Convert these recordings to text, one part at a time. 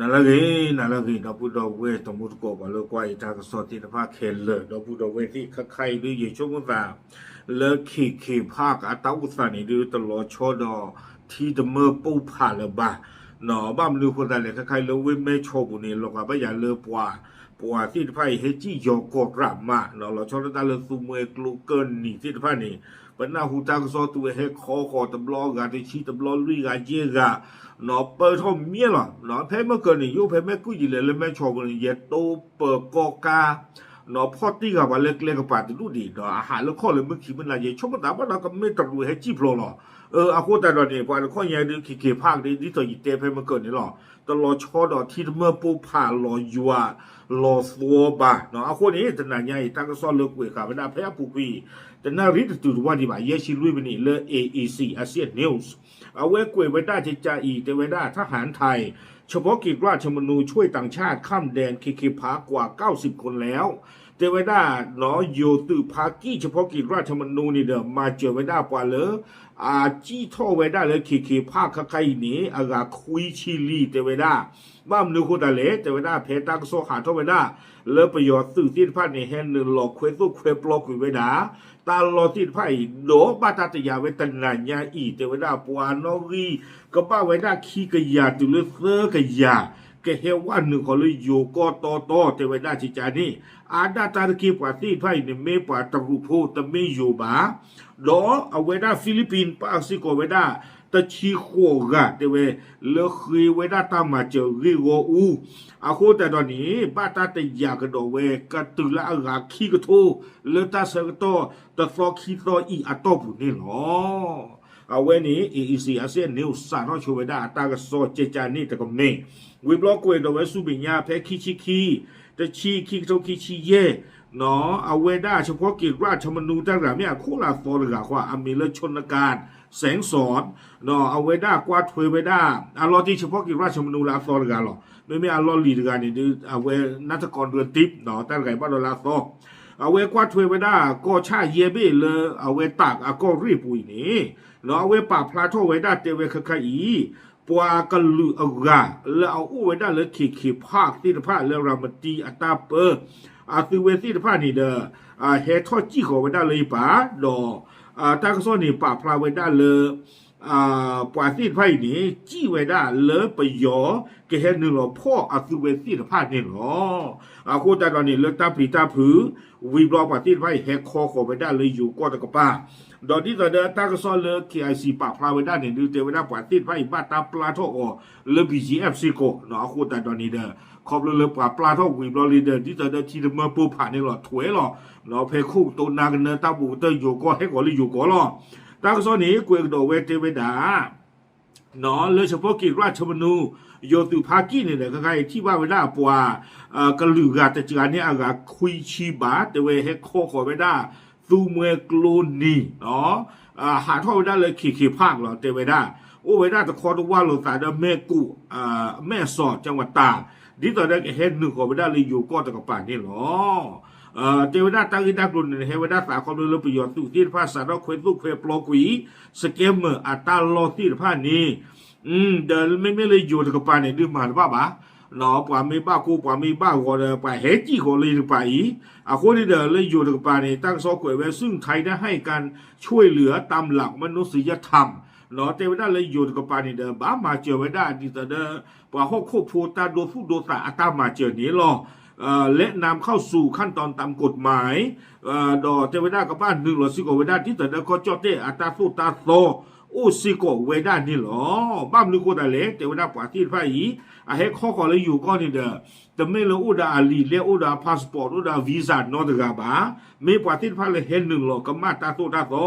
နၤလၢအဂ့ၤ နၤလၢအဂ့ၤ ဒီပုၢ်ဒီဝဲၢ်တံၤသကိး ပှၤလၢကွၢ်ယတၢ်ကစီၣ်သ့ၣ်တဖၣ်ခဲလၢာ် ဒီပုၢ်ဒီဝဲၢ်သ့ၣ် ခဲခါအံၤဒုး ယဆိကမိၣ်သး လၢ KK Park အတၢ်အိၣ်သးန့ၣ်ဒုး တလီၤဆီဒီးထံတမၢပိၢ်ဖးလၢၤဘၣ်. ဘၣ်မနုၤအဃိသတးလဲၣ် ခဲခါအံၤလၢဝ့ၢ်မဲၢ်ဆီပူၤန့ၣ် လီၤက်ဘၣ်ယၤလၢပှၤ ပှၤသ့ၣ်တဖၣ်အံၤဟဲစံၣ်ယီၤကီၢ်ရးမး လီၤဆီဒၣ်တၢ်လၢသူမှဲကျိကၢၢ်နံၤသ့ၣ်တဖၣ်န့ၣ် ပနၢ်ဟူတၢ်ကစီၣ်သူဝဲဟဲခီဃီၤတဘျီဂၤတဆံတဘျီလွံၢ်ဂၤယဲၢ်ဂၤ ပၢၢ်ထီၣ်မ့ၢ်လီၤ. ဖဲမ့ၢ်ကၢၢ်နံၤ ယအိၣ်ဖဲမဲၢ်ကုၢ်ယံၤလဲၣ် လၢမဲၢ်ဆီပူၤန့ၣ် ယတိပၢၤကီၢ်ကါ ဖီၣ်တံၢ်ဂၤပှၤလၢကျဲကပၤတဒူၣ်ဒံး ဒီးအဟးလၢခီၣ်လၢမုၢ်ခံမုၢ်နၤ ယဆိကမိၣ်သးဘၣ်ဒီးကမ့ၢ်တရူးဟဲစံၣ်ဖျိးလီၤ. အဃိသတးဒီးန့ၣ် ပှၤတခီညါဒုး KK Park ဒ်သိးယတဲဖဲမ့ၢ်ကၢၢ်န့ၣ်လီၤ. တလီၤဆီဒီးထံတမၢပိၢ်ဖးလီၤယွၤလီၤသွီဘၣ်. အဃိန့ၣ် တနၤညါအံၤ တၢ်ကစီၣ်လၢကွဲးဃာ်ဝဲဒၣ်ဖဲအပူၤကွံာ် တနၣ်ရံၣ်တတုၤတဝၢ်ဒံးဘၣ် ယဲၢ်ဆံလွံၢ်မံးနံးလၢ A E C Asian News အဝဲကွဲးဝဲဒၣ်ကကးအံၤ တဲဝဲဒၣ် ทหารไทย เฉพาะกิจราชมนูช่วยต่างชาติข้ามแดน เคเค พาร์ค กว่า เก้าสิบคนแล้ว တဲဝဲဒၣ် ယိၤသုးဖါကံၣ် เฉพาะกิจราชมนู န့ၣ်ဒီး မၤစၢၤဝဲဒၣ်ပှၤလၢ အစံၣ်ထီၣ်ဝဲဒၣ်လၢ KK Park ခဲခါအံၤန့ၣ် အဂၤခွံဆံလံ တဲဝဲဒၣ်. ဘၣ်မနုၤအဃိသတးလဲၣ် တဲဝဲဒၣ် ဖဲတၢ်ကစီၣ်ဟးထီၣ်ဝဲဒၣ် လၢပယီၤသုးသ့ၣ်တဖၣ်န့ၣ် ဟဲနုာ်လီၤခွဲသိၣ်ခွဲပျီကွံာ်ဝဲဒၣ် တၢ်လီၢ်သ့ၣ်တဖၣ်အံၤ ဒီးဘၣ်တၢ်တယာ်ဝဲတနၤညါအံၤ တဲဝဲဒၣ် ပှၤနီၣ်ဂံၢ်ကဘၣ်ဝဲဒၣ်ခံကယၤတုၤလၢသၢကယၤ ကဟဲဝဲနုာ်ဃီၤလၢယိၤကီၢ်တီတီ တဲဝဲဒၣ်ကကးန့ၣ် အါဒၣ်တၢ်တက့ၢ် ပှၤသ့ၣ်တဖၣ်အံၤန့ၣ် မ့ၢ်ပှၤတရူးဖိ တမ့ၢ်ယိၤဘၣ်. ဒီးအဝဲဒၣ် Philippines ပာ်စ့ၢ်ကီးဝဲဒၣ် တဆံဃိးဂၤ တဲဝဲ လၢဃ့ဝဲဒၣ်တၢ်မၤစၢၤဂ့ၢ်ဂီၢ်အူ အဃိသတးဒီးန့ၣ် ဘၣ်တၢ်တယာ်ကဒီးဝဲ ကတုၤလၢအဂၤခံကထိ လၢတၢ်ဆၢကတီၢ်တသီခံသီအံၤအတီၢ်ပူၤန့ၣ်လီၤ. အဝဲန့ၣ် A E C Asian News စးထီၣ်ဆိဝဲဒၣ်အတၢ်ကစီၣ်ကကးန့ၣ်တကမ့ၢ် ဝံၤဘျီကွဲးဒီးဝဲဆူမဲာ်ညါဖဲခံဆံခံ တဆံခံကထိခံဆံယဲၢ် အဝဲဒၣ် เฉพาะกิจราชมนู တၢ်ဂၤမ့ၢ်အခိၣ်လၢအသီတဂၤဃီ အမံၤလၢ ชนกานต์ แสงสอน အဝဲဒၣ်ကွၢ်ထွဲဝဲဒၣ် အလီၤတံၢ် เฉพาะกิจราชมนู လၢအသီတဂၤလီၤ. မ့မ့ၢ်အလီၢ်လံၤတဂၤန့ၣ်ဒုး အဝဲ นัฐกร เรือนทิพย์ တၢ်တဂၤအံၤဘၣ်ဒီးလၢအသီ အဝဲကွၢ်ထွဲဝဲဒၣ်ကီၢ်ဆၣ်ယဲၢ်ဘ့ၣ်လၢအဝဲတၢ်အကီၢ်ရ့ၣ်ပူၤအံၤန့ၣ် အဝဲပာ်ဖျါထီၣ်ဝဲဒၣ်တဲဝဲခဲခါအံၤ ပှၤကလုာ်အဂၤလၢအအိၣ်ဝဲဒၣ်လၢ KK Park သ့ၣ်တဖၣ်လၢရၤမတံအတၢ်ပၢ အသုဝဲသ့ၣ်တဖၣ်န့ၣ်ဒီး ဟဲထီၣ်စံၣ်ဃီၤဝဲဒၣ်လၢယပၤ ဒီး တၢ်ကစီၣ်န့ၣ်ပာ်ဖျါဝဲဒၣ်လၢ ပှၤသ့ၣ်တဖၣ်အံၤန့ၣ် စံၣ်ဝဲဒၣ်လၢပယီၤကဟဲနုာ်လီၤဖီၣ်အသုဝဲသ့ၣ်တဖၣ်န့ၣ်လီၤ. အဃိသတးဒီးန့ၣ် လၢတၢ်ပျံၤတၢ်ဖုး ဝံၤဘျီပှၤသ့ၣ်တဖၣ်အံၤဟဲခီဃီၤဝဲဒၣ်လၢယိၤကီၢ်တကပၤ ဒီးဒ်သိးဒီးတၢ်ကစီၣ်လၢ K I C ပာ်ဖျါဝဲဒၣ်န့ၣ်ဒုး တဲဝဲဒၣ်ပှၤသ့ၣ်တဖၣ်အံၤဘၣ်တၢ်ပျၢ်ထီၣ်အီၤလၢ B G F စ့ၢ်ကီး အဃိသတးဒီးန့ၣ်ဒီး ခီဖျိလၢပှၤပျၢ်ထီၣ်ဝံၤဘျီလံဒီး ဒ်သိးဒီးထံတမၢပိၢ်ဖးန့ၣ်လီၤထွဲလီၤ ဖဲခိၣ်ကတိၤနါကနၢတၢ်ဘူးကတၢၢ်ယိၤကီၢ်ဟဲကီၤလၢယိၤကီၢ်လီၤ. တၢ်ကစီၣ်န့ၣ် ကွဲးကဒီးဝဲတဲဝဲဒၣ် လၢ เฉพาะกิจราชมนู ယိၤသုးဖါကံၣ်န့ၣ်ဒီး ခဲခါအံၤထံၣ်ဘၣ်ဝဲဒၣ်ပှၤ ကလုာ်ဂၤတစှၤန့ၢ်အဂၤခွံဆံဘး တဲဝဲဟဲခီဃီၤဝဲဒၣ် သူမှဲကျိနံၤ ဟးထီၣ်ဝဲဒၣ်လၢ KK Park လီၤ တဲဝဲဒၣ် အိၣ်ဝဲဒၣ်တခီတဝၢ်လိာ်သးဒီးမဲၢ်ကူး မဲၢ်စီၤ ကၠၣ်ဝးတၢ် ဒ်သိးဒီးကဟဲနုာ်ဃီၤဝဲဒၣ်လၢယိၤကီၢ်တကပၤန့ၣ်လီၤ. တဲဝဲဒၣ်တၢ်ဂ့ၢ်တၢ်ကျိၤန့ၣ် ဟဲဝဲဒၣ်သးခီဖျိလၢပယီၤသုးသ့ၣ်တဖၣ်စးထီၣ်ခွဲသိၣ်ခွဲပျီကွံာ် scammer အတၢ်လီၢ်သ့ၣ်တဖၣ်န့ၣ် ဒီးမ့မ့ၢ်လၢယိၤတကပၤန့ၣ် ဒုးမၤတဘၣ်ဘၣ် ပှၤမ့ၢ်ဘၣ်ကိၢ် ပှၤမ့ၢ်ဘၣ်ဂီၤဒီး ပှၤဟဲစံၣ်ဃီၤလၢယတကပၤအံၤ အဃိန့ၣ်ဒီး လၢယိၤတကပၤန့ၣ် တၢ်ကစီၣ်ကွဲးဝဲ ซึ่งไทยได้ให้การช่วยเหลือตามหลักมนุษยธรรม တဲဝဲဒၣ်လၢယိၤတကပၤန့ၣ်ဒီး ဘၣ်မၤစၢၤဝဲဒၣ်ဒ်သိးဒီး ပှၤဟီၣ်ခိၣ်ဖိတၢ်ဒိသူၣ်ဒိသးအတၢ်မၤစၢၤန့ၣ်လီၤ. และนำเข้าสู่ขั้นตอนตามกฎหมาย ဒီးတဲဝဲဒၣ်ကဘၣ်နုာ်လီၤစ့ၢ်ကီးဝဲဒၣ် ဒ်သိးဒီးကီၢ်ကၠီၣ်တဲၣ်အတၢ်သိၣ်တၢ်သီ အိၣ်စ့ၢ်ကီးဝဲဒၣ်န့ၣ်လီၤ. ဘၣ်မနုၤအဃိသတးလဲၣ် တဲဝဲဒၣ်ပှၤသ့ၣ်တဖၣ်အံၤ အဟဲခီဃီၤလၢယိၤကီၢ်န့ၣ်ဒီး တမ့ၢ်လၢအိၣ်ဒီးအလံာ်လဲၢ် အိၣ်ဒီးအ passport အိၣ်ဒီးအ visa နီတဂၤဘၣ်. မ့ၢ်ပှၤသ့ၣ်တဖၣ်လၢဟဲနုာ်လီၤကမၣ်တၢ်သိၣ်တၢ်သီ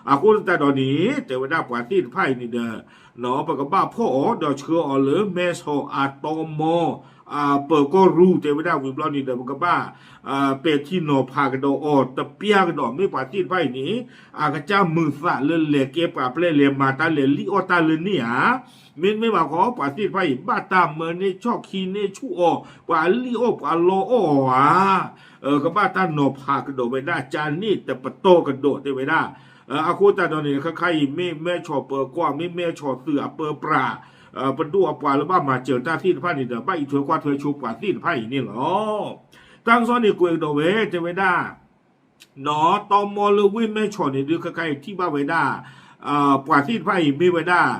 အဃိသတးဒီးန့ၣ် တဲဝဲဒၣ်ပှၤသ့ၣ်တဖၣ်အံၤန့ၣ်ဒီး ပကဘၣ်ဖီၣ်အီၤဒီးဆှၢအီၤလၢမဲၢ်ဆီးအတီမီ ပၢၤကီၢ်ရူၤ တဲဝဲဒၣ်ဝံၤဘျီန့ၣ်ဒီး ပကဘၣ် ပဲာ်ထံနီၤဖးကဒီးအီၤတပျၢ်ကဒီး မ့ၢ်ပှၤသ့ၣ်တဖၣ်အံၤန့ၣ် အကစၢ်မုာ်သးလၢလဲၤကဲပှၤပျဲၢ်လဲၤမၤတၢ်လဲၤလံၣ်အီၣ်တၢ်လၢန့ၣ်ဧါ. မ့တမ့ၢ်ဘၣ်ဃီ ပှၤသ့ၣ်တဖၣ်အံၤ ဘၣ်တၢ်မၢန့ၢ်ဆီၣ်ခံန့ၢ်ဆူၣ်အီၤ ပှၤလံၣ်အီၣ်ပှၤလီအီၣ်အီၤဧါ. ကဘၣ်တၢ်နီၤဖးကဒီးဝဲဒၣ် ကန့ၣ်တပတီၢ်ကဒီးတဲဝဲဒၣ်. အဃိသတးဒီးန့ၣ် ခဲခါအံၤ မ့ၢ်မဲၢ်ဆီးပၢၤကီၢ် မ့ၢ်မဲၢ်ဆီးသုးအပၢပြး ပဒိၣ်အပှၤလၢဘၣ်မၤစၢၤတၢ်သ့ၣ်တဖၣ်န့ၣ်ဒီး ဘၣ်အံးထွဲကွၢ်ထွဲဆိပှၤသ့ၣ်တဖၣ်အံၤန့ၣ်လီၤ. တၢ်ကစီၣ်န့ၣ်ကွဲးကဒီးဝဲတဲဝဲဒၣ် နီၢ်တီမီလၢဝ့ၢ်မဲၢ်ဆီးန့ၣ်ဒုး ခဲခါအံၤထံၣ်ဘၣ်ဝဲဒၣ် ပှၤသ့ၣ်တဖၣ်အံၤမ့ၢ်ဝဲဒၣ်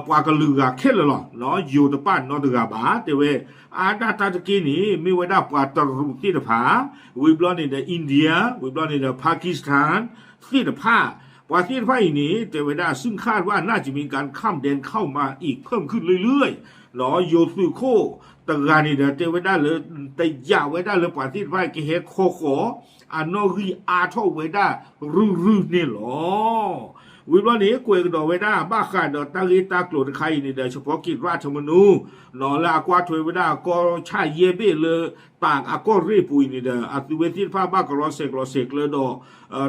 ပှၤကလုာ်ဂၤခဲလၢာ်လီၤ. ယိၤတပၣ်နီတဂၤဘၣ် တဲဝဲ အါဒၣ်တၢ်တက့ၢ်န့ၣ် မ့ၢ်ဝဲဒၣ်ပှၤတရူးသ့ၣ်တဖၣ် ဝံၤဘျီန့ၣ်ဒီး India ဝံၤဘျီန့ၣ်ဒီး Pakistan သ့ၣ်တဖၣ် ပှၤသ့ၣ်တဖၣ်အံၤန့ၣ် တဲဝဲဒၣ် ซึ่งคาดว่าน่าจะมีการข้ามแดนเข้ามาอีกเพิ่มขึ้นเรื่อยๆ ယိၤသုးခိၣ်တဂၤန့ၣ်ဒီး တဲဝဲဒၣ်လၢ တယာ်ဝဲဒၣ်လၢပှၤသ့ၣ်တဖၣ်ကဟဲခီဃီၤ အနီၣ်ဂံၢ်အါထီၣ်ဝဲဒၣ်ရုၢ်ရုၢ်န့ၣ်လီၤ. ဝံၤဘျီန့ၣ် ကွဲးကဒီးဝဲဒၣ် ဘၣ်ဃးဒီးတၢ်ဂ့ၢ်တၢ်ကျိၤတခါအံၤန့ၣ်ဒီး เฉพาะกิจราชมนู လၢအကွၢ်ထွဲဝဲဒၣ်ကီၢ်ဆၣ်ယဲၢ်ဘ့ၣ်လၢ တၢ်အကီၢ်ရ့ၣ်ပူၤအံၤန့ၣ်ဒီး အသုးဝဲသ့ၣ်တဖၣ်ဘၣ်ကရီဆဲးကျိးဆဲးကျၢဒီး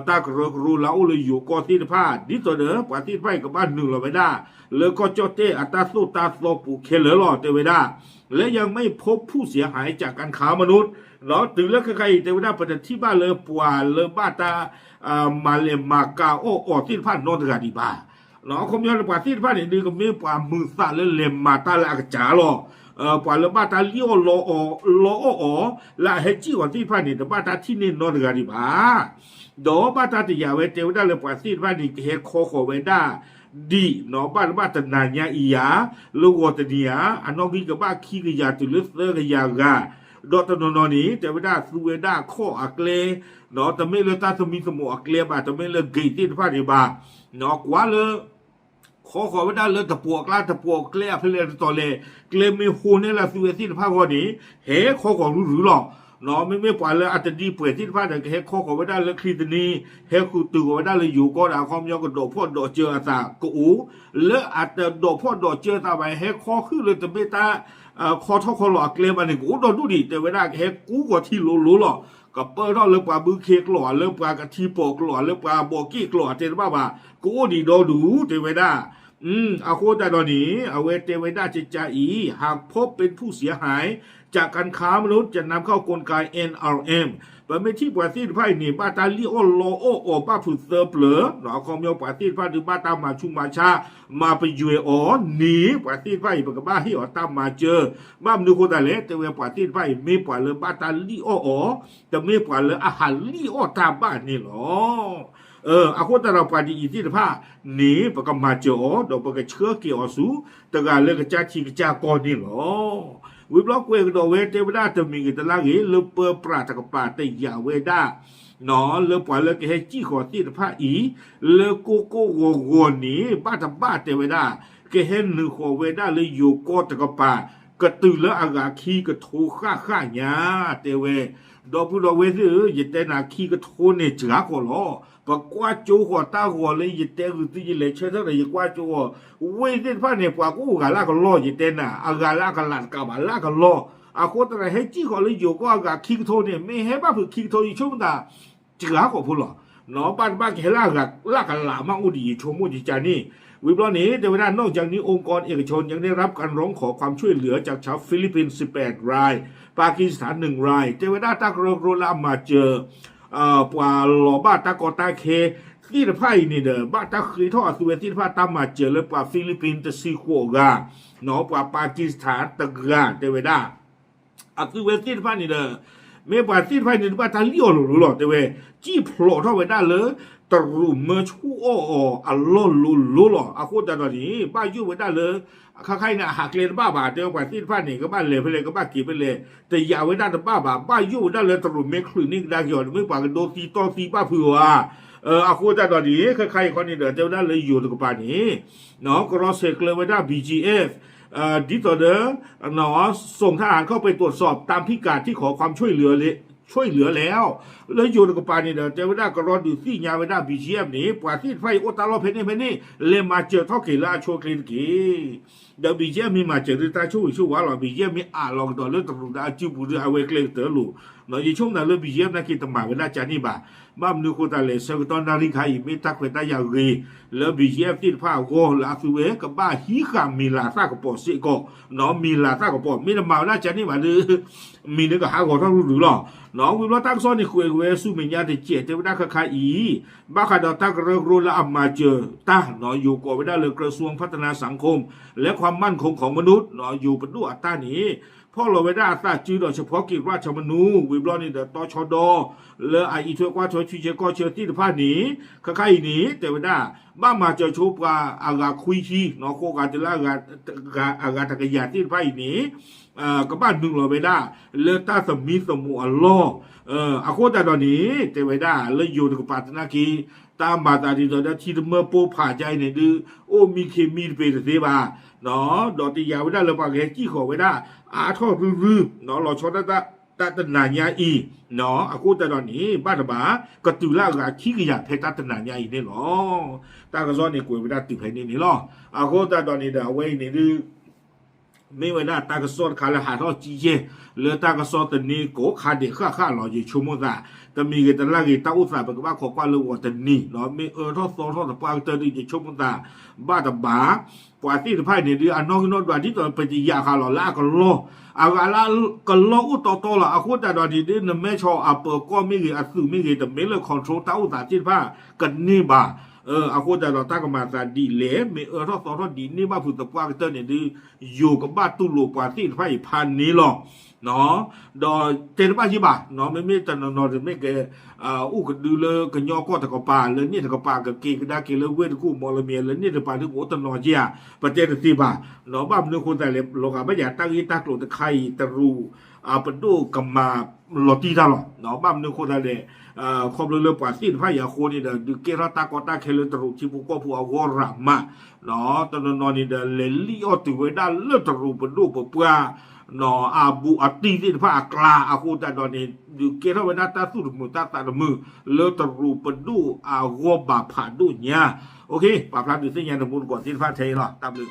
တၢ်ကရၢကရိလၢအအိၣ်လၢယိၤကီၢ်သ့ၣ်တဖၣ် ဒ်သိးဒီး ပှၤသ့ၣ်တဖၣ်အံၤကဘၣ်နုာ်လီၤဝဲဒၣ် လၢကီၢ်ကၠီၣ်တဲၣ်အတၢ်သိၣ်တၢ်သီပူၤခဲလၢာ်လီၤ တဲဝဲဒၣ် และยังไม่พบผู้เสียหายจากการค้ามนุษย์ တုၤလၢခဲခါအံၤ တဲဝဲဒၣ် ပတထံၣ်ဘၣ်လၢပှၤလၢဘၣ်တၢ် မၤလဲၤမၤကၤအီၣ်အီၤသ့ၣ်တဖၣ်နီတဂၤဒံးဘၣ်. အခီပညီလၢပှၤသ့ၣ်တဖၣ်န့ၣ်ဒုး ကမ့ၢ်ပှၤမုာ်သးလၢလဲၤမၤတၢ်လၢအကစၢ်လီၤ. ပှၤလၢဘၣ်တၢ်လံၣ်အီၣ်လီအီၣ် လၢအဟဲစံၣ်ဃီၤသ့ၣ်တဖၣ်န့ၣ် တဘၣ်တၢ်ထံၣ်န့ၢ်နီတဂၤဒံးဘၣ်. ဒီးဘၣ်တၢ်တယာ်ဝဲတဲဝဲဒၣ်လၢပှၤသ့ၣ်တဖၣ်န့ၣ် ကဟဲခီဃီၤဝဲဒၣ် ဒ်နီၢ်ဘၣ်တဘၣ်တနၤညါအံၤယၤ လၢဂီၤတနံၤဧါ အနီၣ်ဂံၢ်ကဘၣ်ခံကယၤတုၤလၢသၢကယၤဂၤ ဒီးတနီၤနီၤန့ၣ် တဲဝဲဒၣ်သူဝဲဒၣ်ခီၣ်အကျဲ တမ့ၢ်လၢတၢ်သမံသမိးအကျဲဘၣ် တမ့ၢ်လၢ gate သ့ၣ်တဖၣ်န့ၣ်ဘၣ် ကွၢ်လၢ ခီဃီၤဝဲဒၣ်လၢတပှီၤအကျါ တပှီၤအကျဲအဖဲလဲၣ်တတီၤလဲၣ် ကျဲမ့ၢ်ဟိန့ၢ်လၢသုဝဲသ့ၣ်တဖၣ်အဂီၢ်န့ၣ် ဟဲခီဃီၤရုၢ်ရုၢ်လီၤ. မ့မ့ၢ်ပှၤလၢအတဒံပှဲၤသ့ၣ်တဖၣ်ဒီး ကဟဲခီဃီၤဝဲဒၣ်လၢချံသနံ ဟဲဃုာ်တုၤဃီၤဝဲဒၣ်လၢယိၤကီၢ်ဒီး အခီပညီကဒီးဖီၣ်ဒီးစၢၤအသးကအိၣ် လၢအတဒီးဖီၣ်ဒီးစၢၤအသးဘၣ် ဟဲခီဃုာ်လၢတမ့ၢ်တၢ် ခီထီၣ်ခီလီၤအကျဲဘၣ်န့ၣ် ကအိၣ်ဒီဒူၣ်ဒံး တဲဝဲဒၣ်ကဟဲကူဃီၤထံလိၤလိၤလီၤ. ကပၢၢ်ထီၣ်လၢပှၤဘုခ့ကျိာ် လၢပှၤကထံပီၤကျိာ် လၢပှၤဘီးက့ၣ်ကျိာ် တဲတဘၣ်ဘၣ် ကအိၣ်ဒံးဒီဒူၣ် တဲဝဲဒၣ် အဃိသတးဒီးန့ၣ် အဝဲတဲဝဲဒၣ်ကကါအံၤ หากพบเป็นผู้เสียหายจากการค้ามนุษย์จะนำเข้ากลไก เอ็นอาร์เอ็ม ပမ့ၢ်ထံၣ်ပှၤသ့ၣ်တဖၣ်အံၤန့ၣ် ဘၣ်တၢ်လံၣ်အီၣ်လီအီၣ်အီၤဘၣ်ဖုးသၢပျၢၤ အခီပညီပှၤသ့ၣ်တဖၣ်ဒုးဘၣ်တၢ်မၤဆူးမၤဆါ မၤပယွဲအီၤန့ၣ် ပှၤသ့ၣ်တဖၣ်အံၤ ပကဘၣ်ဟ့ၣ်အီၤတၢ်မၤစၢၤ ဘၣ်မနုၤအဃိသတးလဲၣ် တဲဝဲပှၤသ့ၣ်တဖၣ်အံၤ မ့ၢ်ပှၤလၢဘၣ်တၢ်လံၣ်အီၣ်အီၤ တမ့ၢ်ပှၤလၢအဟးလံၣ်အီၣ်တၢ်ဘၣ်န့ၣ်လီၤ. အဃိသတးဒီးပှၤဒ်အံၤသ့ၣ်တဖၣ်န့ၣ် ပကမၤစၢၤအီၤ ဒီးပကဆှၢက့ၤအီၤဆူ တဂၤလၢကစၢ်ထံကစၢ်ကီၢ်န့ၣ်လီၤ. ဝံၤဘျီကွဲးကဒီးဝဲတဲဝဲဒၣ်တမံၤဂ့ၤတလါဂ့ၤ လၢပၢပြးတကပၤတယာ်ဝဲဒၣ် လၢပှၤလၢကဟဲစံၣ်ဃီၤသ့ၣ်တဖၣ်အံၤ လၢကိၢ်ကိၢ်ဂီၤဂီၤန့ၣ် ဘၣ်တဘၣ်တဲဝဲဒၣ် ကဟဲနုာ်ဃီၤဝဲဒၣ်လၢယိၤကီၢ်တကပၤ ကတုၤလၢအဂၤခံကထိဃၣ်ဃၣ်ညါ တဲဝဲ ဒီပုၢ်ဒီဝဲၢ်သ့ၣ်ဧၢ ယတဲနၤခံကထိန့ၣ်စှၤကီးလီၤ. ပကွၢ်ကၠိဃီၤတၢ်ဂီၤလၢယတဲဂုာ်သုယလဲၤဆၢထၢၣ်ဒီးယကွၢ်ကၠိဃီၤ ဝ့ၢ်သ့ၣ်တဖၣ်န့ၣ် ပှၤကအိၣ်ဂၤလၢကလီၢ် ယတဲနၤ အဂၤလၢအကလးတကးဘၣ်လၢကလီၢ် အဃိသတးဟဲစံၣ်ဃီၤလၢယိၤကီၢ်အဂၤခံကထိန့ၣ် မ့ၢ်ဟဲဘၣ်ဖုးခံကထိယဆိကမိၣ်သး စှၤကီးဖိလီၤ. ဘၣ်တဘၣ်ကဟဲလၢအဂၤလၢကလးမးအိၣ်ဒ်ယဆိကမိၣ်ယကါန့ၣ် ဝံၤဘျီန့ၣ် တဲဝဲဒၣ် นอกจากนี้องค์กรเอกชนยังได้รับการร้องเรียนจากประชาชน ฟิลิปปินส์ สิบแปดราย ปากีสถาน หนึ่งราย တဲဝဲဒၣ်တၢ်ကရၢကရိလၢအမၤစၢၤ ပှၤလီၤဘၣ်တၢ်ကီတၢ်ခဲသ့ၣ်တဖၣ်အံၤန့ၣ်ဒီး ဘၣ်တၢ်ဃ့ထီၣ်အသုဝဲသ့ၣ်တဖၣ်တၢ်မၤစၢၤလၢပှၤ Philippines တဆံဃိးဂၤ ပှၤ Pakistan တဂၤ တဲဝဲဒၣ် အသုဝဲသ့ၣ်တဖၣ်န့ၣ်ဒီး မ့ၢ်ပှၤသ့ၣ်တဖၣ်န့ၣ် တဘၣ်တၢ်လံၣ်အီၣ်လိၤလိၤလီၤ တဲဝဲ စံၣ်ဖျိးထီၣ်ဝဲဒၣ်လၢ တရူးမၢဆူၣ်အီၣ်အီၤအလီၢ်လိၤလိၤလီၤ. အဃိသတးဒီးန့ၣ် ဘၣ်ယိၣ်ဝဲဒၣ်လၢ ခါခါအံၤန့ၣ် အဟးကျဲတဘၣ်ဘၣ် တဲဝဲပှၤသ့ၣ်တဖၣ်န့ၣ် ကဘၣ်လဲၤဖဲလဲၣ် ကဘၣ်က့ၤဖဲလဲၣ် တယာ်ဝဲဒၣ်တဘၣ်ဘၣ် ဘၣ်ယိၣ်ဝဲဒၣ်လၢတရူးမ့ၢ်ချုးန့ၢ်ကဒါက့ၤအီၤ တမ့ၢ်ပှၤကဒိသံတီၢ်သံဘၣ်ဖုးအီၤဧါ အဃိသတးဒီးန့ၣ် ခါခါအံၤခီန့ၣ်ဒီး တဲဝဲဒၣ်လၢယိၤတကပၤန့ၣ် ကရီဆဲးကျၢဝဲဒၣ် ဘီၣ်ကၠံၣ်အ့ၣ်ဖ် ဒ်သိးဒီး ส่งทหารเข้าไปตรวจสอบตามพิกัดที่ขอความช่วยเหลือ ช่วยเหลือแล้ว လၢယိၤတကပၤန့ၣ်ဒီး တဲဝဲဒၣ်ကရီဒုးသ့ၣ်ညါဝဲဒၣ် ဘီၣ်ကၠံၣ်အ့ၣ်ဖ်န့ၣ် ပှၤသ့ၣ်တဖၣ်အံၤအိၣ်တၢ်လီၢ်ဖဲန့ၣ်ဖဲန့ၣ် လဲၤမၤစၢၤထီၣ်က့ၤလၢအဆိအချ့တက့ၢ်. ဒီး ဘီၣ်ကၠံၣ်အ့ၣ်ဖ်မ့ၢ်မၤစၢၤဒုးတၢ်ဆိၣ်ဂ့ၤဆိၣ်ဝါလီၤ ဘီၣ်ကၠံၣ်အ့ၣ်ဖ်မ့ၢ်အးလီၤကဒီးလၢတရူးဒီးအစုပူၤဒုး အဝဲကျဲကတၢၢ်လိၤ ယဆိကမိၣ်သးလၢ ဘီၣ်ကၠံၣ်အ့ၣ်ဖ် နာ်က့ၤတမၤဝဲဒၣ်ကန့ၣ်ဘၣ်. ဘၣ်မနုၤအဃိသတးလဲၣ် ဆၢကတီၢ်နၣ်ရံၣ်ခါအံၤ မ့ၢ်တၢ်ခွဲးတၢ်ယာ်ဂ့ၤ လၢ ဘီၣ်ကၠံၣ်အ့ၣ်ဖ် သ့ၣ်တဖၣ်အဂီၢ် လၢအသုဝဲကဘၣ်ဟံးဃာ်မ့ၢ်လၤသၣ်ကပီၤစ့ၢ်ကီး, မ့ၢ်လၤသၣ်ကပီၤ မ့ၢ်တမၤဝဲဒၣ်ကန့ၣ်ဘၣ်ဒီး မ့ၢ်န့ၣ်ကဟးဂီၤထီၣ်ရုၢ်ရုၢ်လီၤ. ဝံၤဘျီတၢ်ကစီၣ်န့ၣ် ကွဲးဝဲဆူမဲာ်ညါတစဲး တဲဝဲဒၣ်ခဲခါအံၤ ဘၣ်ဃးဒီးတၢ်ကရၢကရိလၢအမၤစၢၤတၢ် ယိၤကိးဝဲဒၣ်လၢ กระทรวงพัฒนาสังคม และความมั่นคงของมนุษย์ ယိၤပဒိၣ်အတၢ်န့ၣ် ဖီၣ်လီၤဝဲဒၣ်အသးစုဒီး เฉพาะกิจราชธรรมนูญ ဝံၤဘျီန့ၣ်ဒီး တီဆှီဒီ လၢအအံးထွဲကွၢ်ထွဲ ဆံဆဲကီၢ်ဆၢသ့ၣ်တဖၣ်န့ၣ် ခဲခါအံၤန့ၣ် တဲဝဲဒၣ် ဘၣ်မၤစၢၤဆိပှၤအဂၤခွံဆံ ဃိးဂၤတုၤလၢအဂၤတကယၤသ့ၣ်တဖၣ်အံၤန့ၣ် ကဘၣ်နုာ်လီၤဝဲဒၣ် လၢတၢ်သမံသမိးအလီၢ် အဃိသတးဒီးန့ၣ် တဲဝဲဒၣ်လၢယိၤတကပၤသနာ်က့ တၢ်မၤသးဒ်သိးဒီးထံတမၢၢ်ပိၢ်ဖးကါအံၤန့ၣ်ဒုး အိၣ်မံခ့မံတပ့ၤတသ့ဘၣ်, ဒီးတယာ်ဝဲဒၣ်လၢပှၤကဟဲစံၣ်ဃီၤဝဲဒၣ် အါထီၣ်ရုၢ်ရုၢ် လီၤဆီဒၣ်တၢ်တနၤညါအံၤ, အဃိသတးဒီးန့ၣ် ဘၣ်တဘၣ် ကတုၤလၢအဂၤခံကယၤဖဲတၢ်တနၤညါအံၤန့ၣ်လီၤ. တၢ်ကစီၣ်န့ၣ်ကွဲးဝဲဒၣ်တုၤဖဲန့ၣ်န့ၣ်လီၤ. အဃိသတးဒီးန့ၣ်ဒီး အဝဲအံၤန့ၣ်ဒုး မ့ၢ်ဝဲဒၣ်တၢ်ကစီၣ်တခါလၢဟးထီၣ်ကံယဲၢ် လၢတၢ်ကစီၣ်သန့ကိးခါဒဲးဃၣ်ဃၣ်လီၤ ယဆိကမိၣ်သး, တမံၤဂ့ၤတလၢ်ဂ့ၤ တၢ်အိၣ်သးပကဘၣ်ခိးကွၢ်လၢဂီၤတနံၤ မ့ၢ်အၢထီၣ်သီထီၣ်သပှၢ်ကတၢၢ်ဒုး ယဆိကမိၣ်သး ဘၣ်တဘၣ် ပှၤသ့ၣ်တဖၣ်အံၤန့ၣ်ဒုး အနီၣ်ဂံၢ်နီၣ်ဒွးဒ်သိးပတယာ်ဃာ်လီၤလၢအကလီၢ်, အဂၤလၢကလီၢ်အိၣ်တီတီလီၤ. အဃိသတးဒီးန့ၣ်ဒုး နမဲဆီးအပၢၤကီၢ်မ့ၢ်ဂ့ၤ အသုးမ့ၢ်ဂ့ၤ တမ့ၢ်လၢ control တၢ်အိၣ်သးသ့ၣ်တဖၣ်ကန့ၢ်ဘၣ် အဃိသတးဒီးတၢ်ကမၤသးဒ်လဲၣ် မ့ၢ်အၢထီၣ်သီထီၣ်ဒ်န့ၣ်ဘၣ်ဖုးသပှၢ်ကတၢၢ်န့ၣ်ဒုး ယိၤကဘၣ်တူၢ်လိာ်ပှၤသ့ၣ်တဖၣ်အံၤဖးန့ၣ်လီၤ. ဒီးတဲတဘၣ်ယံၤဘၣ် မ့မ့ၢ်တနီၤနီၤတမ့ၢ်ကဲ အိၣ်ကဒုလၢကညီကီၢ်တကပၤ လၢန့ၣ်တကပၤကက့ၤကဒါက့ၤလၢဝ့ၢ်တကူၣ်မီလမံၤ လၢန့ၣ်တကပၤဒုးကအိၣ်တနီၤက့ဧါ ပတဲတသ့ဘၣ်. ဘၣ်မနုၤအဃိသတးလဲၣ် လီၤဂာ်ဘၣ်ယၤတၢ်ဂ့ၢ်တၢ်ကျိၤတခါအံၤ တရူးပဒိၣ်ကမၤလီၤတံၢ်တၢ်လီၤ. ဘၣ်မနုၤအဃိသတးလဲၣ် ခီဖျိလၢပှၤသ့ၣ်တဖၣ်အံၤအဃိန့ၣ်ဒီး ဒုးကဲထီၣ်တၢ်ကီတၢ်ခဲလၢတရူးထံဖိကီၢ်ဖိအဂီၢ်ရၤမး တနီၤနီၤန့ၣ်ဒီး လဲၤလံၣ်အီၣ်တုၤဝဲဒၣ်လၢတရူးပဒိၣ်ပပှၢ် အဘူးအတံၢ်သ့ၣ်တဖၣ်အကျါ အဃိသတးဒီးန့ၣ် ဒုးကဲထီၣ်ဝဲဒၣ်တၢ်သူၣ်တမုာ်သးတမုာ် လၢတရူးပဒိၣ်အဂီၢ်ဘၣ်ဖးဒိၣ်ညါ. ပာ်ဖျါဒုးသ့ၣ်ညါတမူတကိးသ့ၣ်တဖၣ်ထဲအံၤလီၤ. တၢ်ဘျုး